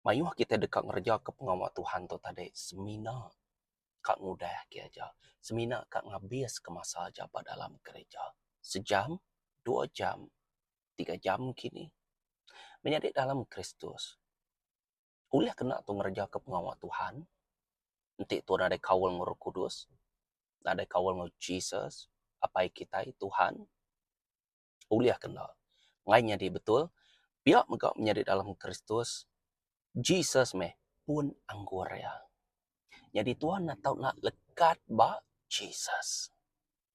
Mayuh kitai deka ngerejaka pengawa Tuhan tu tadi semina ka ngudah agi aja, semina ka ngabiska masa aja ba dalam gereja. Sejam, dua jam, tiga jam kini. Menyadi dalam Kristus, ulih kena tu ngerejaka pengawa Tuhan enti tu nadai kaul enggau Roh Kudus, nadai kaul enggau Jesus, Apai kitai, Tuhan. Ulih ke enda. Enggai nyadi betul, pia mega menyadi dalam Kristus, Jesus meh pun anggur iya. Nyadi Tuhan enda tau enda lekat ba Jesus.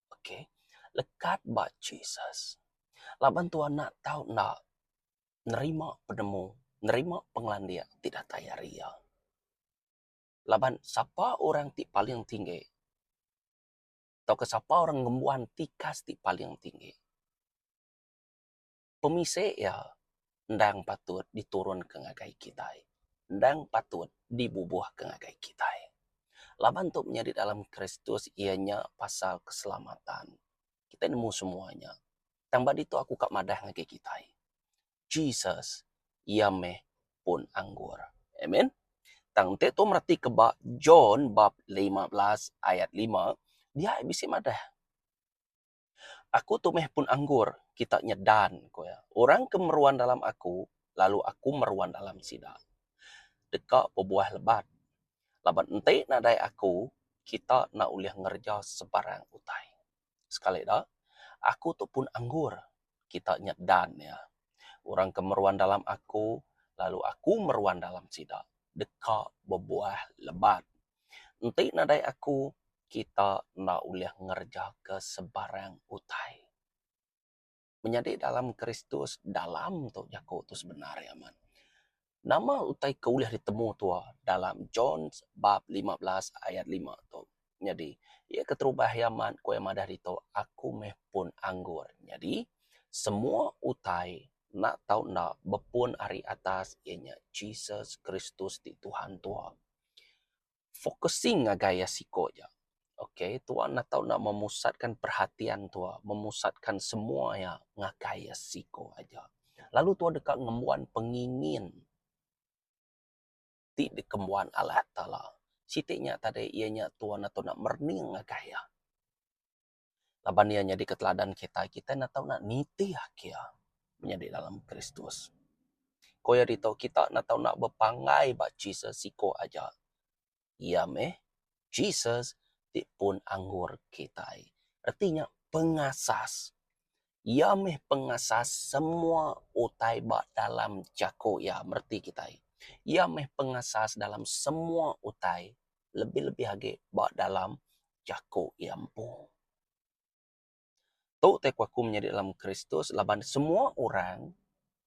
Okay, lekat ba Jesus. Laban Tuhan enda tau enda nerima penemu, nerima pengelandik ti datai ari iya. Laban sapa orang ti paling tinggi tauka sapa orang ngembuan tikas ti paling tinggi. Pemisi iya endang patut diturunka ngagai kitai, endang patut dibubuhka ngagai kitai. Laban tu menyadi dalam Kristus iya nya pasal keselamatan. Kitai nemu semua nya. Tang ba ditu aku ka madah ngagai kitai. Jesus iya meh pun anggur. Amen. Tang enti tu mereti ke ba John bab 15 ayat 5, dia bisi madah. Aku tu meh pun anggur, kita nya dan, ku iya. Orang ke meruan dalam aku, lalu aku meruan dalam sida. Deka bebuah lebat. Laban enti nadai aku, kita enda ulih ngereja sebarang utai. Sekali da, aku tu pun anggur, kita nya dan iya. Orang ke meruan dalam aku, lalu aku meruan dalam sida, deka bebuah lebat. Enti nadai aku, kita enda ulih ngerejaka sebarang utai. Menyadi dalam Kristus, dalam tu jaku tu sebenar iya amat. Nama utai ke ulih ditemu tua dalam John bab 15 ayat 5 tu? Nyadi, iya keterubah iya amat ku iya madah ditu, aku meh pun anggur. Nyadi, semua utai enda tau enda bepun ari atas iya nya Jesus Kristus ti Tuhan tua. Focusing ngagai iya siko aja. Okay, tua enda tau enda memusatkan perhatian tua, memusatkan semua iya ngagai iya siko aja. Lalu tua deka ngembuan pengingin ti dikembuan Allah Taala. Siti nya tadi iya nya tua enda tau enda merening ngagai iya. Laban iya nyadika teladan kitai, kitai enda tau enda nitih agi iya menyadi dalam Kristus. Ku iya ditu kita enda tau enda bepanggai ba Jesus siko aja. Iya meh Jesus ti pun anggur kitai. Reti nya pengasas. Iya meh pengasas semua utai ba dalam jaku iya mereti kitai. Iya meh pengasas dalam semua utai lebih-lebih agi ba dalam jaku iya empu. Tu tai ku aku menyadi dalam Kristus laban semua orang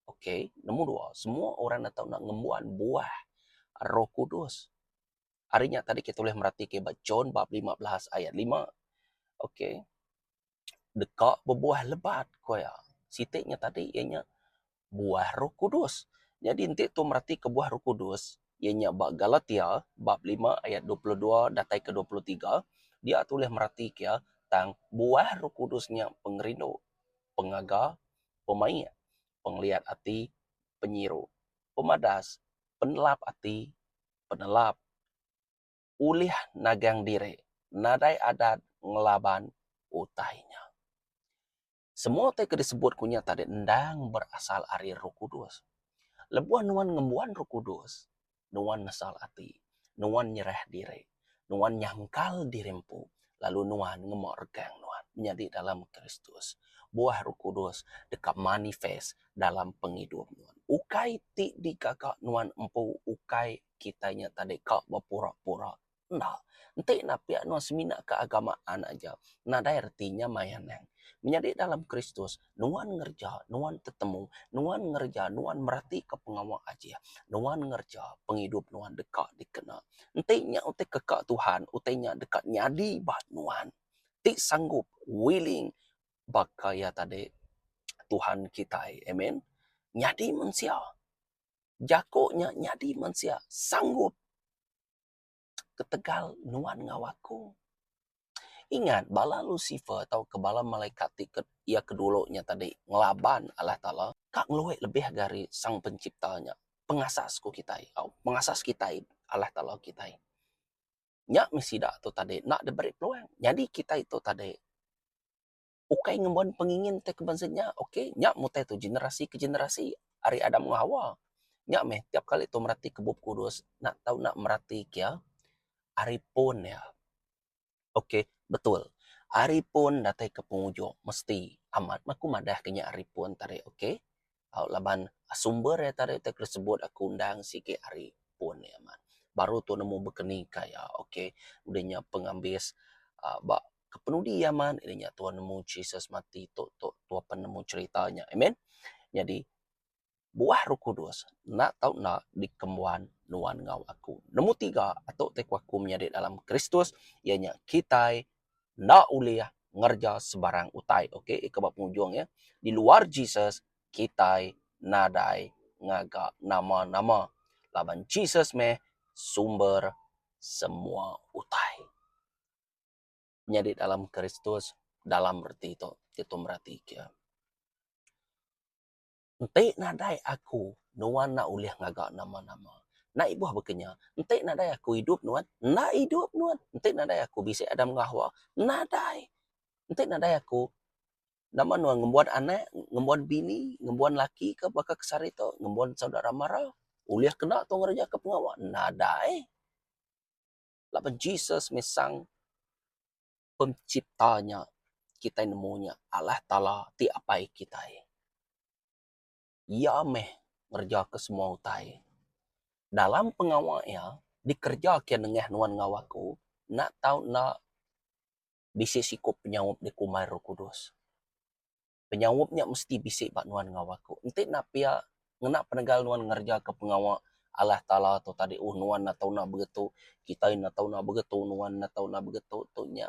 okay nombor dua semua orang enda tau nak ngembuan buah Roh Kudus. Ari nya tadi kita ulih meratika ba John bab 15 ayat 5. Okay. Deka bebuah lebat ku iya. Siti nya tadi iya nya buah Roh Kudus. Nyadi enti tu meratika buah Roh Kudus iya nya ba Galatia bab lima ayat 22 datai ke 23 dia tu ulih meratika iya tang buah Roh Kudus nya pengerindu, pengaga, pemaik, pengeliat ati, penyiru, pemadas, penelap ati, penelap, ulih nagang diri nadai adat ngelaban utai nya. Semua utai ke disebut ku nya tadi endang berasal ari Roh Kudus. Lebuh nuan ngembuan Roh Kudus, nuan nesal ati, nuan nyerah diri, nuan nyangkal diri empu, lalu nuan ngema regang nuan menyadi dalam Kristus. Buah Roh Kudus deka manifest dalam pengidup nuan. Ukai ti digaga nuan empu, ukai kitai nya tadi ka bepura-pura. Enda. Enti enda pia nuan semina keagamaan aja, nadai reti nya maya nang. Menyadi dalam Kristus, nuan ngereja, nuan tetemu, nuan ngereja, nuan meratika pengawa ajih, nuan ngereja pengidup nuan deka dikena. Enti nya utai ke ka Tuhan, utai nya deka nyadi ba nuan. Ti sanggup, willing baka iya tadi Tuhan kitai. Amen. Nyadi mensia. Jaku nya nyadi mensia sanggup. Ketegal nuan enggau aku. Ingat, bala Lucifer tauka bala malaikat ti ke iya ke dulu nya tadi ngelaban Allah Taala ka ngeluai lebih agi ari Sang Pencipta nya. Pengasas ku kitai. Au, pengasas kitai Allah Taala kitai. Nya meh sida tu tadi enda diberi peluang. Nyadi kitai tu tadi ukai ngembuan pengingin ti ke bansa nya. Okey, nya meh utai tu generasi ke generasi ari Adam enggau Hawa. Nya meh tiap kali tu merati ke Bup Kudus enda tau enda merati ke iya ari pun iya. Ok betul. Ari pun datai ke pengujung mesti amat meh aku madah ke nya ari pun tadi ok. Au laban sumber iya tadi ti aku sebut aku endang sigi ari pun iya amat. Baru tu nemu bekeni ka iya ok. Udah nya pengambis uhh ba kepenudi iya amat iya nya tuan nemu Jesus mati tu tu tua pen nemu cherita nya amen. Nyadi Buah Roh Kudus enda tau enda dikembuan nuan enggau aku. Nombor tiga, atu ti ku aku menyadi dalam Kristus iya nya kitai enda ulih ngereja sebarang utai. Okey, ika ba pengujung iya, di luar Jesus kitai nadai ngaga nama-nama laban Jesus meh sumber semua utai. Menyadi dalam Kristus dalam reti tu ti tu merati ke. Enti nadai aku, nuan enda ulih ngaga nama-nama. Enda ibuh baka nya. Enti nadai aku idup nuan, enda idup nuan. Enti nadai aku bisi Adam enggau Hawa, nadai. Enti nadai aku, nama nuan ngembuan anak, ngembuan bini, ngembuan laki ke baka ke sehari tu, ngembuan saudara mara, ulih kena tu ngereja ke pengawa? Nadai. Laban Jesus meh sang Pencipta nya kitai nemu nya Allah Taala ti Apai kitai. Iya meh ngerejaka semua utai. Dalam pengawa Iya dikerejaka nengah nuan enggau aku enda tau enda bisi siku penyaup dikumbai Roh Kudus. Penyaup nya mesti bisi ba nuan enggau aku. Enti enda pia, ngena penegal nuan ngerejaka pengawa Allah Taala tu tadi uhh nuan enda tau enda begitu, kitai enda tau enda begitu, nuan enda tau enda begitu tu nya.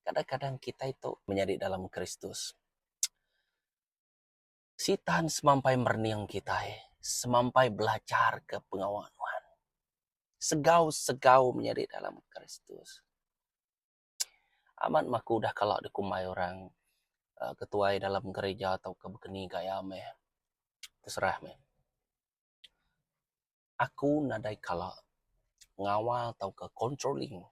Kadang-kadang kitai tu menyadi dalam Kristus. Sitan semampai merening kitai, semampai belajarka pengawa nuan. Segau-segau menyadi dalam Kristus. Amat meh aku udah kala dikumbai orang uhh ketuai dalam gereja tauka bekeni gaya meh terserah meh. Aku nadai kala ngawal tauka controlling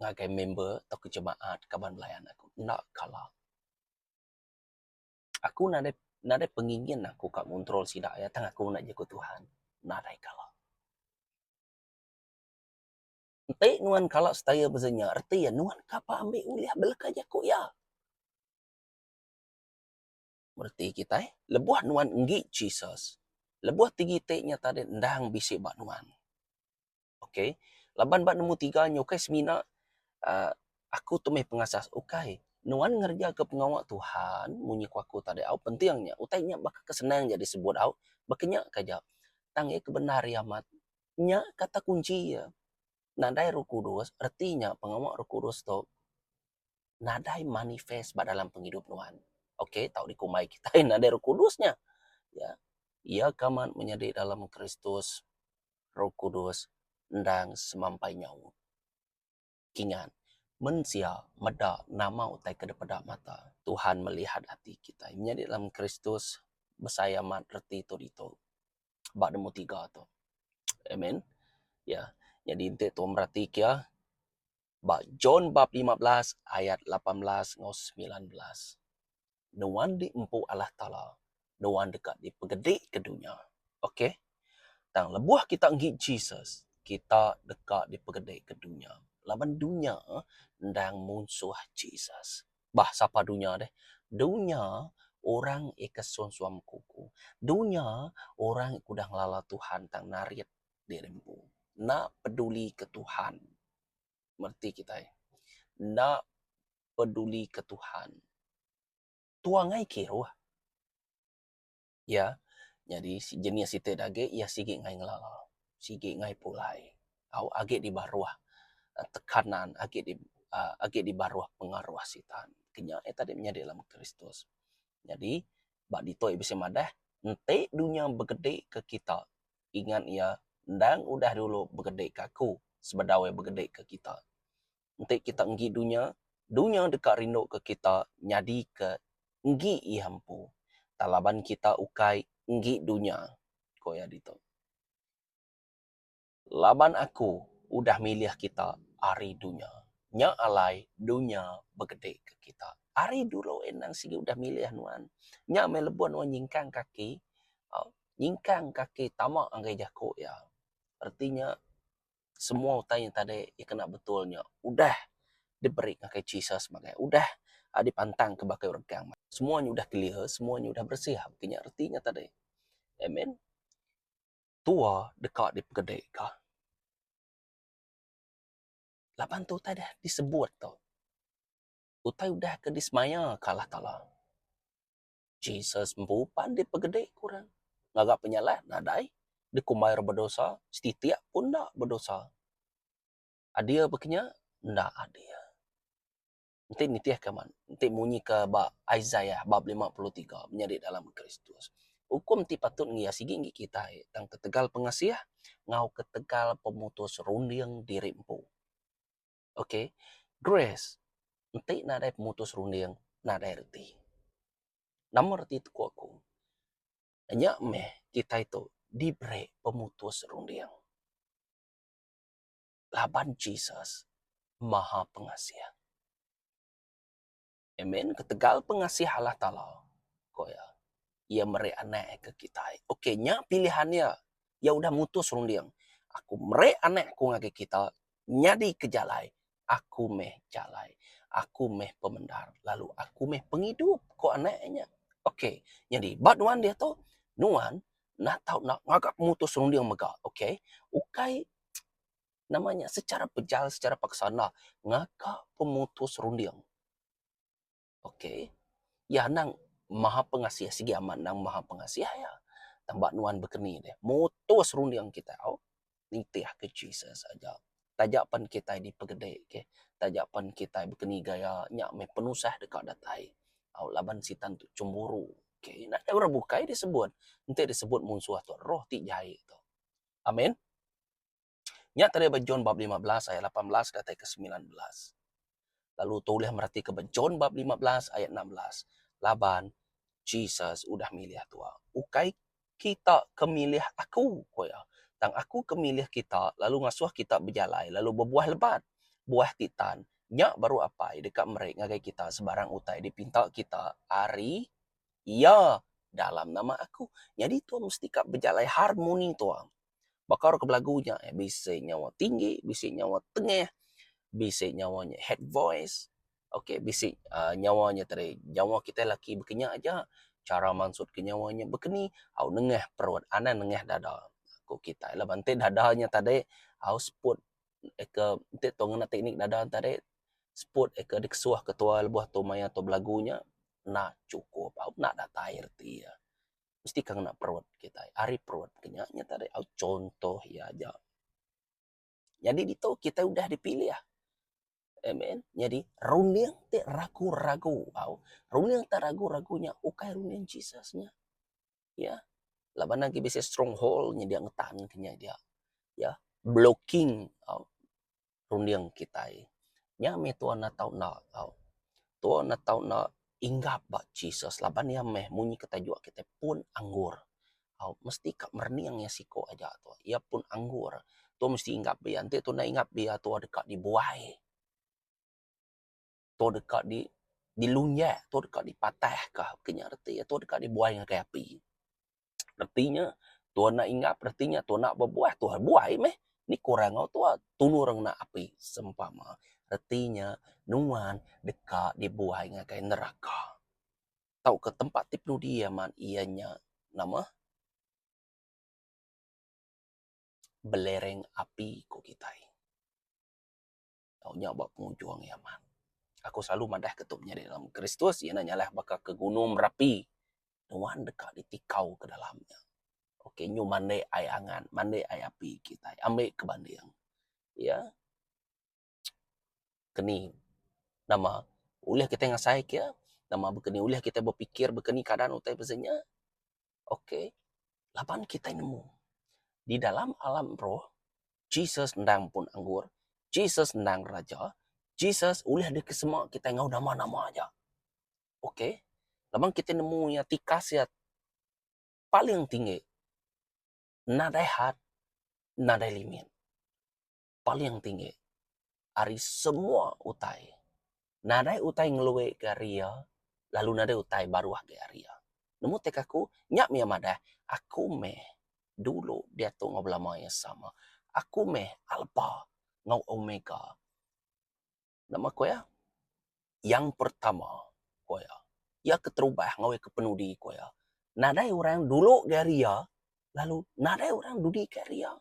ngagai member tauka jemaat kaban belayan aku enda kala. Aku nadai nadai pengingin aku ka ngontrol sida iya tang aku ngena jaku Tuhan nadai kala. Enti nuan kala setaya beza nya, reti iya nuan kapa ambi ulih beleka jaku iya. Mereti kitai, lebuh nuan enggi Jesus, lebuh tinggi ti nya tadi endang bisi ba nuan. Okey, laban ba nemu tiga nya ukai semina uhh aku tu meh pengasas, ukai. Nuan ngereja ke pengawa Tuhan munyi ku aku tadi au penting nya, utai nya baka ke senang ja disebut au, baka nya ke aja. Tang iya ke bendar iya amat Nya kata kunchi iya. Nadai Roh Kudus, reti nya pengawa Roh Kudus tu nadai manifest ba dalam pengidup nuan. Ok, tau dikumbai kitai nadai Roh Kudus nya. Ya. Iya ke amat menyadi dalam Kristus, Roh Kudus endang semampai nyaut. Kingat, mensia meda nama utai ke dipeda mata. Tuhan melihat ati kitai. Menyadi dalam Kristus besai amat reti tu ditu. Ba nemu tiga tu. Amen. Ya. Nyadi enti tu merati kia ba John bab 15 ayat 18 enggau 19. Nuan diempu Allah Taala, nuan deka dipegedika dunya. Okey. Tang lebuh kita enggi Jesus, kita deka dipegedika dunya. Laban dunya endang munsuh Jesus. Bah sapa dunya deh? Dunya orang iya ke suam-suam kuku. Dunya orang ke udah ngelala Tuhan tang narit diri empu. Enda peduli ke Tuhan. Mereti kitai. Enda peduli ke Tuhan. Tua ngai kiruh. Iya nyadi jenis siti da agi iya sigi ngai ngelala, sigi ngai pulai. Au agi di baruh tekanan agi di uhh agi di baruh pengaruh sitan. Ke nya iya tadi menyadi dalam Kristus. Nyadi ba ditu iya bisi madah enti dunya begedi ke kita ingat iya endang udah dulu begedi ke aku sebedau iya begedi ke kita. Enti kita enggi dunya, dunya deka rinduka kita nyadika enggi iya empu. Tang laban kita ukai enggi dunya, ku. Ko iya ditu. Laban aku udah milih kita ari dunya. Nya alai dunya begedika kita. Ari dulu endang sigi udah milih nuan. Nya meh lebuh nuan nyingkang kaki, nyingkang kaki tama ngagai jaku iya. Reti nya semua utai nya tadi iya kena betul nya udah diberi ngagai Jesus sebagai udah dipantangka ba kayu regang. Semua nya udah clear, semua nya udah bersih. Nya reti nya tadi. Amen. Tua deka dipegedika. Laban tu utai dah disebut tu. Utai udah ke disemaya ka Allah Taala. Jesus empu pan dipegedika orang. Ngaga penyalah nadai, dikumbai orang bedosa, setitik pun enda bedosa. Adil baka nya enda adil. Enti nitihka man, enti munyika ba Isaiah bab 53 menyadi dalam Kristus. Ukum ti patut ngia sigi enggi kitai tang ketegal pengasih enggau ketegal pemutus runding diri empu. Ok, grace enti nadai pemutus runding nadai reti. Nama reti tu ku aku? Nya meh kitai tu diberi pemutus runding. Laban Jesus Maha Pengasih. Amen. Ketegal pengasih Allah Taala, ko iya, iya meri anak iya ke kitai. Okey, nya pilihan iya. Iya udah mutus runding. Aku meri anak aku ngagai kita nyadi ke jalai. Aku meh jalai. Aku meh pemendar lalu aku meh pengidup, ko anak iya nya. Okey, nyadi ba nuan diatu, nuan enda tau enda ngaga pemutus runding mega. Okey, ukai nama nya secara pejal secara paksa enda ngaga pemutus runding. Okey. Iya anang maha pengasih sigi amat endang maha pengasih iya. Tang ba nuan bekeni deh mutus runding kitai au nitih ke Jesus aja. Taja pen kitai dipegede ke taja pen kitai bekeni gaya nya meh penusah deka datai au laban sitan tu cemburu. Okey nadai orang bukai disebut enti disebut munsuh tu roh ti jai tu. Amin. Nya tadi ba John bab 15 ayat 18 datai ke 19. Lalu tu ulih meratika ba John bab 15 ayat 16. Laban Jesus udah milih tua. Ukai kita ke milih aku, ku iya. Tang aku ke milih kita lalu ngasuh kita bejalai lalu bebuah lebat, buah ti tan. Nya baru Apai deka meri ngagai kita sebarang utai dipinta kita ari Iya dalam nama aku. Nyadi tua mesti ka bejalai harmoni tua. Baka orang ke belagu nya eh bisi nyawa tinggi, bisi nyawa tengah, bisi nyawa nya head voice. Okey bisi uhh nyawa nya tadi nyawa kitai laki baka nya aja chara mansut ke nyawa nya baka ni au nengah perut anang nengah dada ku kitai laban enti dada nya tadi au seput ke enti tau ngena teknik dada tadi seput ke dikesuh ketua lebuh tu maya tu belagu nya enda chukup au enda datai reti iya. Mesti ka ngena perut kitai ari perut ke nya nya tadi au contoh iya aja. Nyadi ditu kitai udah dipilih amen nyadi runding ti ragu-ragu au runding ti ragu-ragu nya ukai runding Jesus nya. Ya laban agi bisi stronghold nyedia ngetan ke nya dia ya blocking au runding kitai. Nya mih tuan ne tau enda tau. Tuan ne tau enda inggap ba Jesus laban iya meh munyi ke tajuk kitai pun anggur. Au mesti ka merening iya siko aja tu. Iya pun anggur. Tu mesti inggap ba iya. Enti tu enda inggap ba iya tu deka dibuai. Tu deka di dilunjak, tu deka dipatahka ke nya reti iya tu deka dibuai ngagai api. Reti nya tuan enda inggap reti nya tuan enda bebuah tuan buai meh ni kurang enggau tuan tunu orang ngena api sempama reti nya nuan deka dibuai ngagai neraka tauka tempat ti penudi amat iya nya nama belereng api ku kitai. Tau nya ba pengujung iya amat. Aku selalu madah ke tu menyadi dalam Kristus iya enda nyalah baka ke gunung berapi. Nuan deka ditikau ke dalam nya. Okey nyu mandi ai angat, mandi ai api kitai ambi ke banding. Ya. Keni nama ulih kitai ngasai ke nama bekeni ulih kitai bepikir bekeni keadaan utai pasal nya. Okey. Laban kitai nemu di dalam alam roh Jesus endang pun anggur, Jesus endang raja, Jesus ulih dikesema kitai enggau nama-nama aja. Okey. Laban kitai nemu iya tikas iya paling tinggi. Nadai had, nadai limit. Paling tinggi ari semua utai. Nadai utai ngelui ke ari iya lalu nadai utai baruh agi ari iya. Nemu tek aku, nya mih iya madah, aku meh dulu diatu enggau belama iya sama. Aku meh Alpa enggau Omega. Nama ku iya? Yang pertama, ku iya. Iya keterubah enggau iya kepenudi, ku iya. Nadai orang dulu agi ari iya lalu nadai orang dudi ke ari iya.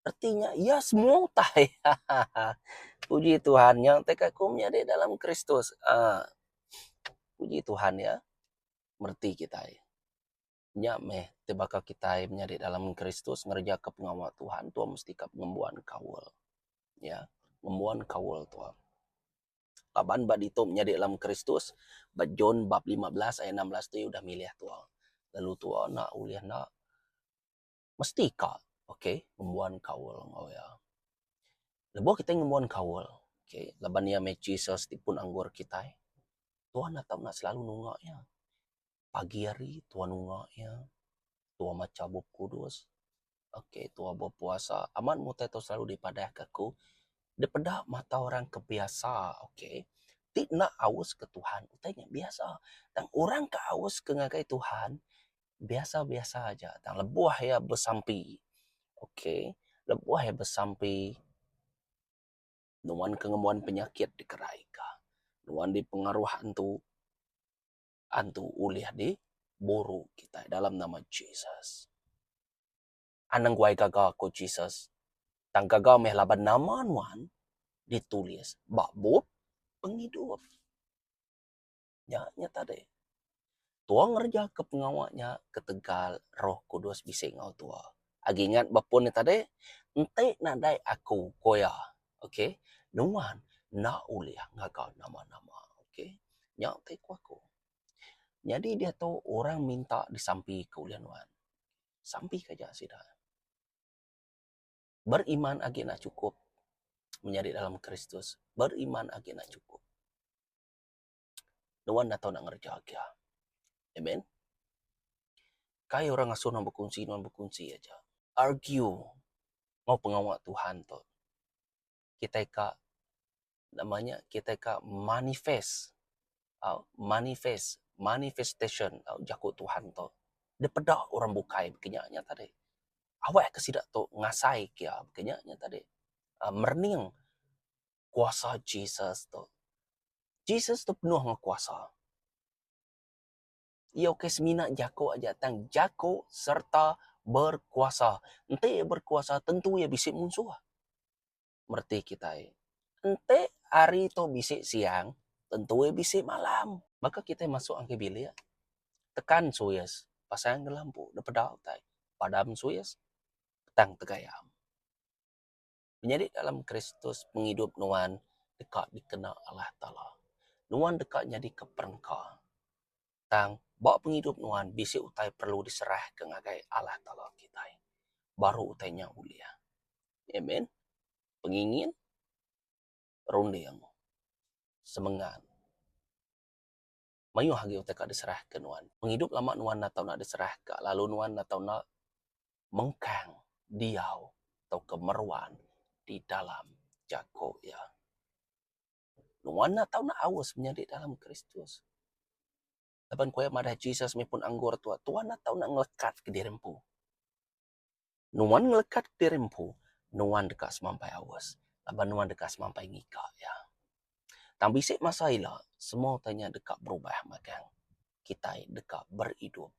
Reti nya iya semua utai. Hahaha. Puji Tuhan nya ti ka aku menyadi dalam Kristus. Aaa. Puji Tuhan ya. Mereti kitai. Nya meh ti baka kitai menyadi dalam Kristus ngerejaka pengawa Tuhan tua mesti ka ngembuan kaul. Ya, ngembuan kaul tua. Laban ba ditu menyadi dalam Kristus, ba John bab 15 ayat 16 tu iya udah milih tua. Lalu tua enda ulih enda mesti ka ok ngembuan kaul enggau iya. Lebuh kitai ngembuan kaul ok laban iya meh Jesus ti pun anggur kitai, Tuhan enda tau enda selalu nunga iya. Pagi hari Tuhan nunga iya, Tuhan macha bup kudus ok Tuhan berpuasa. Amat meh utai tu selalu dipadah ka aku dipeda mata orang ke biasa ok ti enda aus ke Tuhan utai nya biasa. Tang orang ke aus ke ngagai Tuhan biasa-biasa aja tang lebuh iya besampi ok lebuh iya besampi nuan ke ngembuan penyakit dikerai ka nuan dipengaruh antu antu ulih di buru kitai dalam nama Jesus. Anang guai gaga ku Jesus tang gaga meh laban nama nuan ditulis ba bup pengidup. Nya nya tadi. Tua ngereja ke pengawa nya ketegal Roh Kudus bisi enggau tua. Agi ingat ba pun nya tadi, enti nadai aku ku iya, okay, nuan enda ulih ngaga nama-nama. Okay. Nya ti ku aku. Nyadi diatu orang minta disampi ke ulih nuan. Sampi ke aja sida. Beriman agi enda chukup menyadi dalam Kristus. Beriman agi enda chukup. Nuan enda tau nak ngereja gia. Amen. Kai orang ngasuh nuan bekunsi, nuan bekunsi aja. Argue enggau pengawa Tuhan tu. Kitai ka nama nya kitai ka manifest au manifest manifestation au jaku Tuhan tu. Dipeda orang bukai baka nya nya tadi. Awak ke sida tu ngasai ke iya baka nya nya tadi. Aaa merening kuasa Jesus tu. Jesus tu penuh enggau kuasa. Iya ukai semina jaku aja tang jaku sereta berkuasa. Enti iya berkuasa tentu iya bisi munsuh. Mereti kitai. Enti hari tu bisi siang tentu iya bisi malam. Baka kitai masuk ngagai bilik tekan suis pasang ga lampu dep peda utai. Padam suis petang tegayam. Menyadi dalam Kristus pengidup nuan deka dikena Allah Taala. Nuan deka nyadika perengka. Tang ba pengidup nuan bisi utai perlu diserahka ngagai Allah Taala kitai. Baru utai nya ulih. Amen. Pengingin, runding, semengat. Mayuh agi utai ka diserahka nuan. Pengidup lama nuan enda tau enda diserahka lalu nuan enda tau enda mengkang diau tauka meruan di dalam jaku iya. Nuan enda tau enda aus menyadi dalam Kristus. Laban ku iya madah Jesus mih pun anggur tua, tuan enda tau enda ngelekatka diri empu. Nuan ngelekat diri empu, nuan deka semampai aus laban nuan deka semampai ngiga iya. Tang bisi masa ila, semua utai nya deka berubah magang. Kitai deka beridup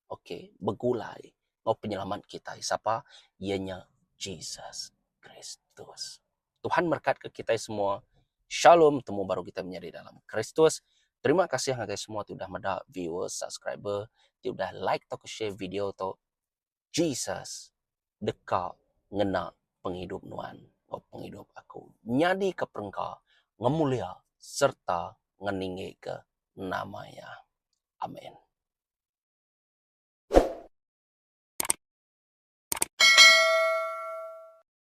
ok begulai enggau penyelamat kitai sapa? Iya nya Jesus Kristus. Tuhan merekatka kitai semua. Shalom temu baru kitai menyadi dalam Kristus. Terima kasih ngagai semua ti udah meda viewers, subscriber ti udah like tauka share video tu. Jesus deka ngena pengidup nuan enggau pengidup aku nyadika perengka ngemulia sereta ngeninggika nama Iya. Amen.